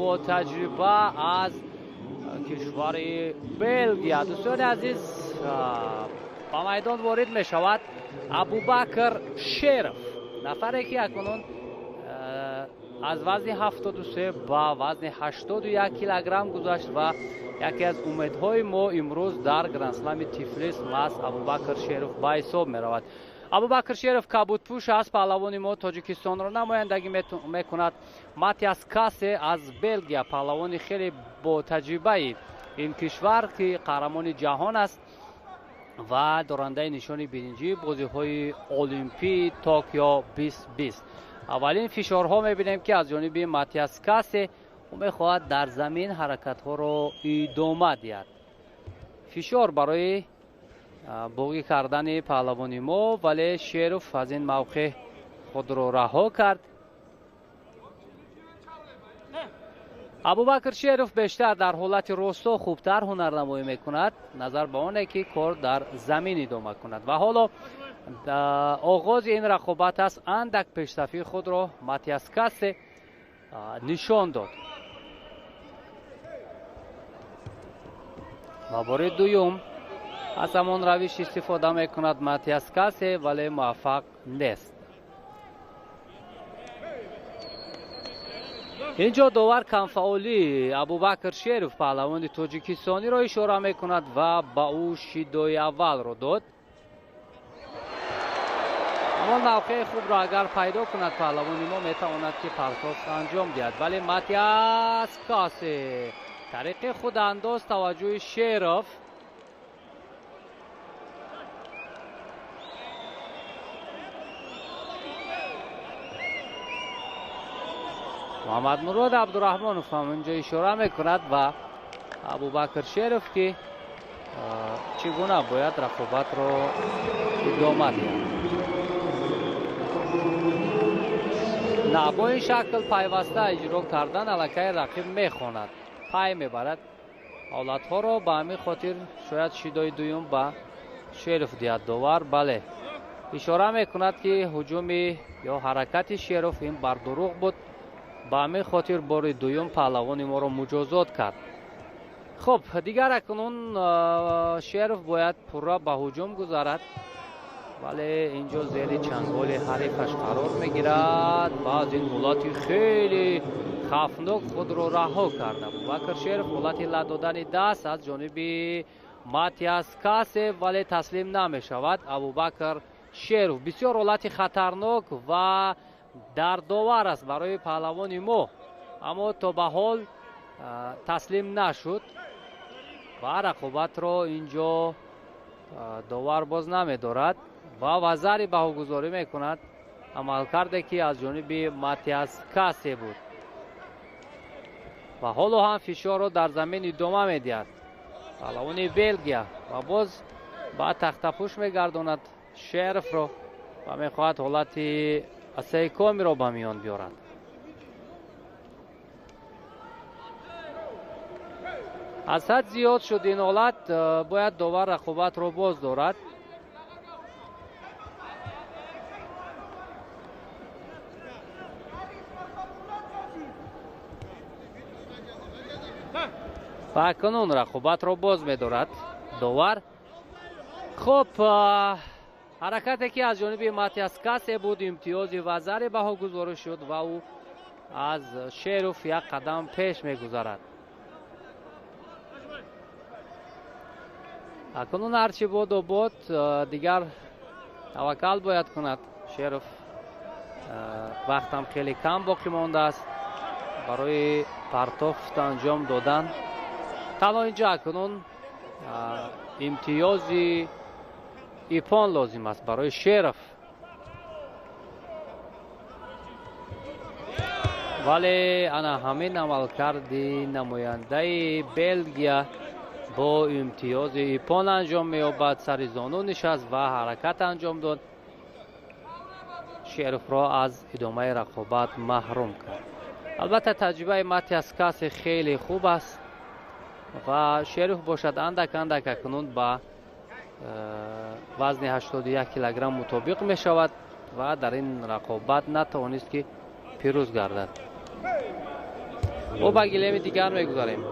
ботаҷриба аз кишвари Белгия. Дӯстони азиз, ба майдон ворид мешавад Абубакр Шеров, нафаре ки акнун аз вазни 73 ба вазни 81 килограмм гузашт ва яке аз умедҳои мо имрӯз дар Грандслами Тифлис маҳз Абубакр Шеров ба ҳисоб меравад. Абубакр Шеров кабудпӯш аст, паҳлавони мо Тоҷикистонро намояндагӣ мекунад. Матиас Касе аз Белгия, паҳлавони хеле ботаҷрибаи ин кишвар, ки қаҳрамони ҷаҳон аст ва дорандаи нишони биринҷии бозиҳои Олимпии Токио 2020. Аввалин фишорҳо мебинем, ки аз ҷониби Матиас Касе, ӯ мехоҳад дар замин ҳаракатҳоро идома диҳад. Фишор барои боғӣ кардани паҳлавони мо, вале Шеров аз ин мавқеъ худро раҳо кард. Абубакр Шеров бештар дар ҳолати росто хубтар ҳунарнамоӣ мекунад, назар ба оне ки кор дар замин идома кунад. Ва ҳоло оғози ин рақобат аст. Андак пешсафии худро Матиас Касе нишон дод. Ва бори дуюм аз ҳамон равиш истифода мекунад Матиас Касе, вале муваффақ нест. Инҷо довар камфаъолии Абубакр Шеров, паҳлавони тоҷикистониро ишора мекунад ва ба ӯ шидои аввалро дод. Ҳамон мавқеи хубро агар пайдо кунад, паҳлавони мо метавонад ки партофт анҷом диҳад, вале Матиас Касе тариқи худандоз таваҷҷӯҳи Шеров. Муҳаммадмурод Абдураҳмонов ҳам инҷо ишора мекунад ва Абубакр Шеров, ки чӣ гуна бояд рақобатро идома диҳад. На, бо ин шакл пайваста иҷро кардан аллакай рақиб мехонад, пай мебарад ҳолатҳоро. Ба ҳамин хотир шояд шидои дуюм ба Шеров диҳад довар. Бале, ишора мекунад, ки ҳуҷуми ё ҳаракати Шеров ин бардурӯғ буд. Ба ҳамин хотир бори дуюм паҳлавони моро муҷозот кард. Хуб, дигар акнун Шеров бояд пурра ба ҳуҷум гузарад, вале инҷо зери чанголи ҳарифаш қарор мегирад ва аз ин ҳолати хеле хавфнок худро раҳо кард Абубакр Шеров. Ҳолати лат додани даст аз ҷониби Матиас Касе, вале таслим намешавад Абубакр Шеров. Бисёр ҳолати хатарнок ва дардовар аст барои паҳлавони мо, аммо то ба ҳол таслим нашуд ва рақобатро инҷо довар боз намедорад ва вазари баҳогузорӣ мекунад амалкарде ки аз ҷониби Матиас Касе буд. Ва ҳоло ҳам фишорро дар замин идома медиҳад паҳлавони Белгия ва боз ба тахтапӯш мегардонад Шеровро ва мехоҳад ҳолати асайкомиро ба миён биёрад. Аз ҳад зиёд шуд ин ҳолат, бояд довар рақобатро боз дорад. Ва акнун рақобатро боз медорад довар. Хуб, ҳаракате ки аз ҷониби Матиас Касе буд, имтиёзи вазари баҳогузорӣ шуд ва ӯ аз Шеров як қадам пеш мегузарад. Акнун ҳарчи боду бод, дигар таваккал бояд кунад Шеров. Вақтам хеле кам боқӣ мондааст барои партофт анҷом додан. Танҳо инҷо акнун имтиёзи ипон лозим аст барои Шеров, вале ана ҳамин амалкарди намояндаи Белгия бо имтиёзи ипон анҷом меёбад. Сари зону нишаст ва ҳаракат анҷом дод, Шеровро аз идомаи рақобат маҳрум кард. Албатта таҷрибаи Матиас Касе хеле хуб аст ва Шеров бошад андак андак акнун ба вазни 81 килограмм мутобиқ мешавад ва дар ин рақобат натавонист ки пирӯз гардад. Мо ба гилеми дигар мегузарем.